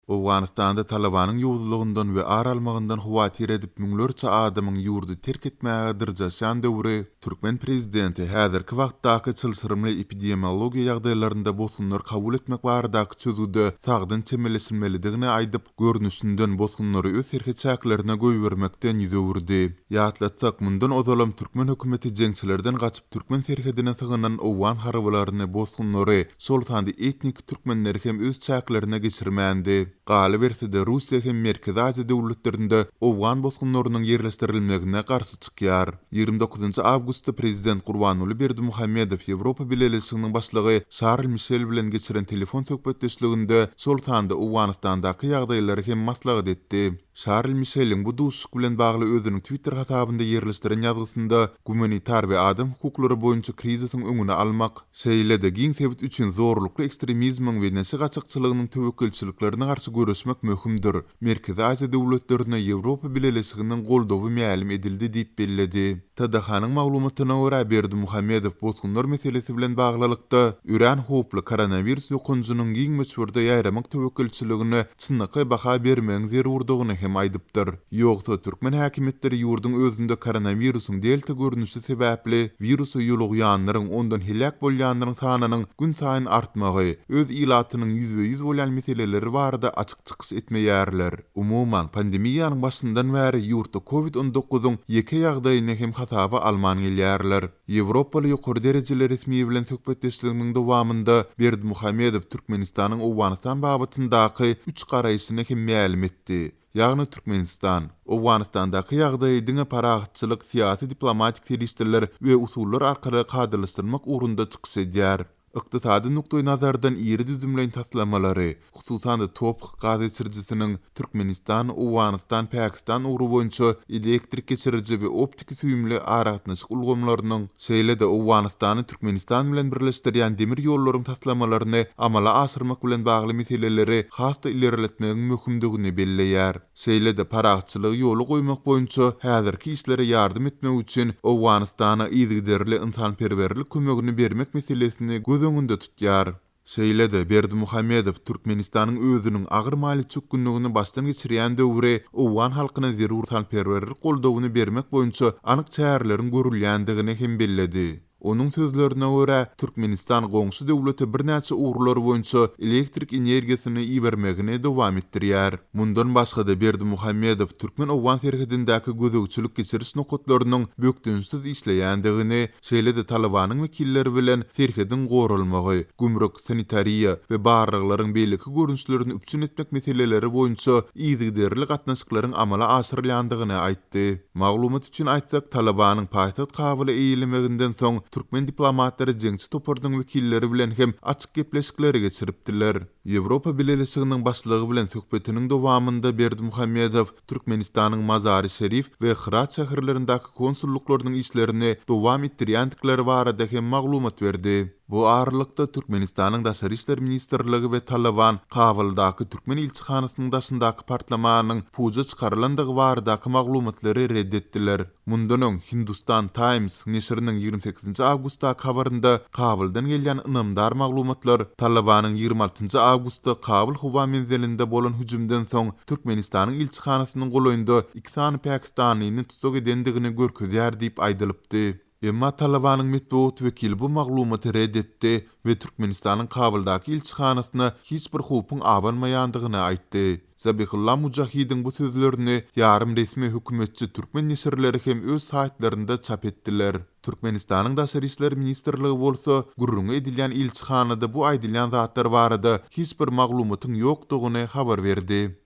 Owganystanda Talybanyň ýowuzlygyndan we ar almagyndan howatyr edip müňlerçe adamyň ýurdy terk etmäge dyrjaşýan döwri türkmen prezidenti häzirki wagtdaky çylşyrymly epidemiologiýa ýagdaýlarynda bosgunlar kabul etmek baradaky çözgüde sagdyn çemeleşilmelidigini aýdyp, görnüşinden bosgunlary öz serhet çäklerine goýbermekden ýüz öwürdi. Ýatlatsak, mundan ozalam türkmen hökümeti jeňçilerden gaçyp türkmen serhedine sygynan owgan harbylaryny, bosgunlary, şol sanda etniki türkmenleri hem öz çäklerine geçirmändi. Galyberse-de, Russiýa hem Merkezi Aziýa döwletlerinde owgan bosgunlarynyň ýerleşdirilmegine garşy çykýar. 29 awgustda prezident Gurbanguly Berdimuhamedow Ýewropa Bileleşiginiň başlygy Şarl Mişel bilen geçiren telefon söhbetdeşliginde şol sanda Owganystandaky ýagdaýlary hem maslahat etdi. Şarl Mişeliň bu duşuşyk bilen bagly özüniň Twitter hasabynda ýerleşdiren ýazgysynda gumanitar we adam hukuklary boýunça krizisiň öňüni almak, şeýle-de giň sebit üçin zorlukly ekstremizmiň we neşe gaçakçylygynyň töwekgelçiliklerine garşy göreşmek möhümdir, Merkezi Aziýa döwletlerine Ýewropa Bileleşiginiň goldawy mälim edildi diýip belledi. TDH-nyň maglumatyna görä, Berdimuhamedow bosgunlar meselesi bilen baglylykda, örän howply koronawirus ýokanjynyň giň möçberde ýaýramak töwekgelçiligine çynlakaý baha bermegiň zerurdygyny hem aýdypdyr. Ýogsa, türkmen häkimiýetleri ýurduň özünde koronawirusyň delta görnüşi sebäpli wirusa ýolugýanlaryň, ondan heläk bolýanlaryň sanynyň günsaýyn artmagy, öz ilatynyň ýüzbe-ýüz bolýan meseleleri barada açyk çykyş etmeýärler. Umuman, pandemiýanyň başyndan bäri ýurtda covid 19-yň ýeke ýagdaýyny hem hasaba alman gelýärler. Ýewropaly ýokary derejeli resmi bilen söhbetdeşliginiň dowamynda Berdimuhamedow Türkmenistanyň Owganystan babatyndaky üç garaýşyny hem mälim etdi. Ýagny Türkmenistan, Owganystandaky ýagdaýy diňe parahatçylyk, syýasy-diplomatik serişdeler we usullar arkaly kadalaşdyrmak ugrunda çykyş edýär. Ykdysady nukdaýnazardan iri düzümleýin taslamalary, hususan-da TOPH gaz geçirijisiniň Türkmenistan, Owganystan, Pakistan ugry boýunça elektrik geçiriji we optiki süýümli aragatnaşyk ulgamlarynyň, şeýle-de Owganystany Türkmenistan bilen birleşdirýän demir ýollaryň taslamalaryny amala aşyrmak bilen bagly meseleleri has-da ilerletmegiň möhümdigini belleýär. Şeýle-de parahatçylygy ýola goýmak boýunça häzirki işlere ýardam etmek üçin Owganystana yzygiderli ynsanperwerlik kömegini bermek meselesini göz öňünde tutýar. Şeýle-de Berdimuhamedow Türkmenistanyň özüniň agyr maliýe çökgünligini başdan geçirýän döwri owgan halkyna zerur ynsanperwerlik goldawyny bermek boýunça anyk çäreleriň görülýändigini hem belledi. Onuň sözlerine görä, Türkmenistan goňşy döwlete birnäçe ugurlar boýunça elektrik energiýasyny ibermegini dowam etdirýär. Mundan başga-da, Berdimuhamedow türkmen-owgan serhedindäki gözegçilik-geçiriş nokatlarynyň bökdençsiz işleýändigini, şeýle-de Talybanyň wekilleri bilen serhediň goralmagy, gümrük, sanitariýa we barlaglaryň beýleki görnüşlerini üpjün etmek meseleleri boýunça yzygiderli gatnaşyklaryň amala aşyrylýandygyny aýtdy. Maglumat üçin aýtsak, Talybanyň paýtagt Kabuly eýelemeginden soň, türkmen diplomatlary jeňçi toparynyň wekilleri bilen hem açyk gepleşikleri geçiripdiler. Ýewropa Bileleşiginiň başlygy bilen söhbetiniň dowamynda Berdimuhamedow Türkmenistanyň Mazary-Şerif we Hyrat şäherlerindäki konsullyklarynyň işlerini dowam etdirýändikleri barada hem maglumat berdi. Bu aralykda, Türkmenistanyň Daşary işler ministrligi we Talyban Kabuldaky türkmen ilçihanasynyň daşyndaky partlamanyň puja çykarylandygy baradaky maglumatlary red etdiler. Mundan öň, Hindustan Times neşiriniň 28 awgustdaky habarynda Kabuldan gelýän ynamdar maglumatlar Talybanyň 26 awgustda Kabul howa menzilinde bolan hüjümden soň Türkmenistanyň ilçihanasynyň golaýynda iki sany pakistanlyny tussag edendigini görkezýär diýip aýdylypdy. Emma Talybanyň metbugat wekili bu maglumaty ret etdi we Türkmenistanyň Kabuldaky ilçihanasyna hiç bir howpuň abanmaýandygyny aýtdy. Zabihulla Mujahidiň bu sözlerini ýarym resmi hökümetçi türkmen neşirleri hem öz saýtlarynda çap etdiler. Türkmenistanyň Daşary işler ministrligi bolsa, gürrüňi edilýän ilçihanada bu aýdylýan zatlar barada hiç bir maglumatyň ýokdugyny habar berdi.